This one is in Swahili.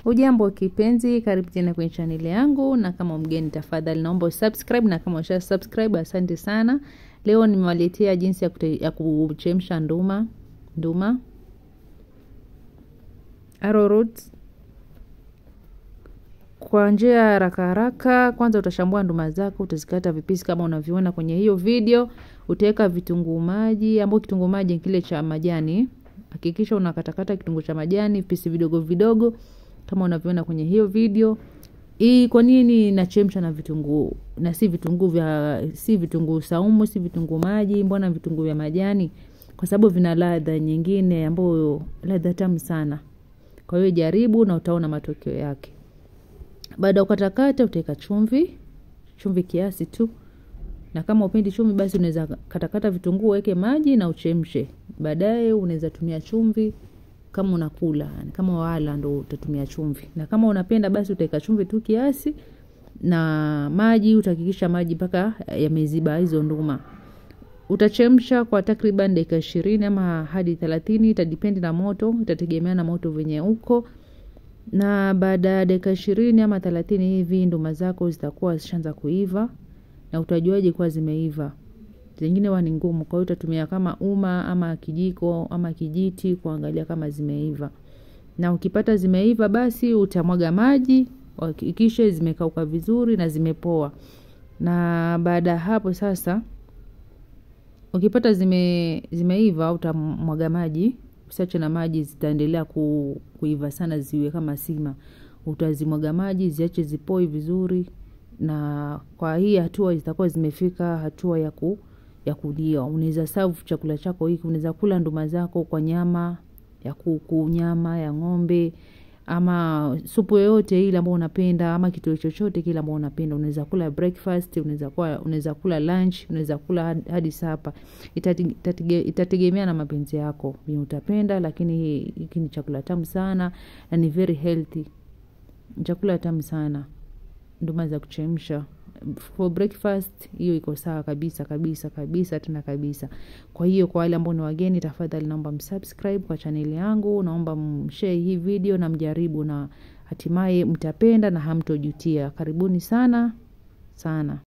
Hujambo kipenzi, karibu tena kwenye channel yangu, na kama mgeni tafadhali naomba usubscribe, na kama usha subscribe asante sana. Leo nimewaletea jinsi ya kuchemsha nduma arrowroot kwa njia haraka haraka. Kwanza utashambua nduma zako, utazikata vipisi kama unavyoona kwenye hiyo video. Utaweka vitunguu maji, ambao kitunguu maji kile cha majani. Hakikisha unakatakata kitunguu cha majani vipisi vidogo vidogo kama unavyoona kwenye hiyo video. Hii kwa nini nachemsha na vitunguu na si vitunguu vya, si vitunguu saumu, si vitunguu maji, mbona vitunguu vya majani? Kwa sababu vina ladha nyingine ambayo ladha tamu sana. Kwa hiyo jaribu na utaona matokeo yake. Baada ya kukatakata utaweka chumvi, chumvi kiasi tu. Na kama upendi chumvi basi unaweza katakata vitunguu uweke maji na uchemshe. Baadaye unaweza tumia chumvi kama unakula, kama wala ndo utatumia chumvi. Na kama unapenda basi utaweka chumvi tu kiasi na maji utahakikisha maji mpaka yameziba hizo nduma. Utachemsha kwa takriban dakika 20 ama hadi 30, itadepend na moto, itategemea na moto venye uko. Na baada ya dakika 20 ama 30 hivi nduma zako zitakuwa zishaanza kuiva. Na utajuaje kwa zimeiva? Zingine huwa ni ngumu, kwa hiyo utatumia kama uma ama kijiko ama kijiti kuangalia kama zimeiva. Na ukipata zimeiva basi utamwaga maji, hakikisha zimekauka vizuri na zimepoa. Na baada hapo sasa ukipata zimeiva utamwaga maji, usiache na maji, zitaendelea kuiva sana ziwe kama sima. Utazimwaga maji, ziache zipoe vizuri, na kwa hii hatua zitakuwa zimefika hatua ya kuliwa. Unaweza serve chakula chako hiki, unaweza kula nduma zako kwa nyama ya kuku, nyama ya ng'ombe, ama supu yoyote ile ambayo unapenda, ama kitu chochote kile ambacho unapenda. Unaweza kula breakfast, unaweza kula lunch, unaweza kula hadi supper. Itategemea na mapenzi yako vile utapenda, lakini hiki ni chakula tamu sana na ni very healthy. Chakula tamu sana, nduma za kuchemsha for breakfast, hiyo iko sawa kabisa kabisa kabisa tena kabisa. Kwa hiyo kwa wale ambao ni wageni tafadhali naomba msubscribe kwa channel yangu, naomba mshare hii video na mjaribu, na hatimaye mtapenda na hamtojutia. Karibuni sana sana.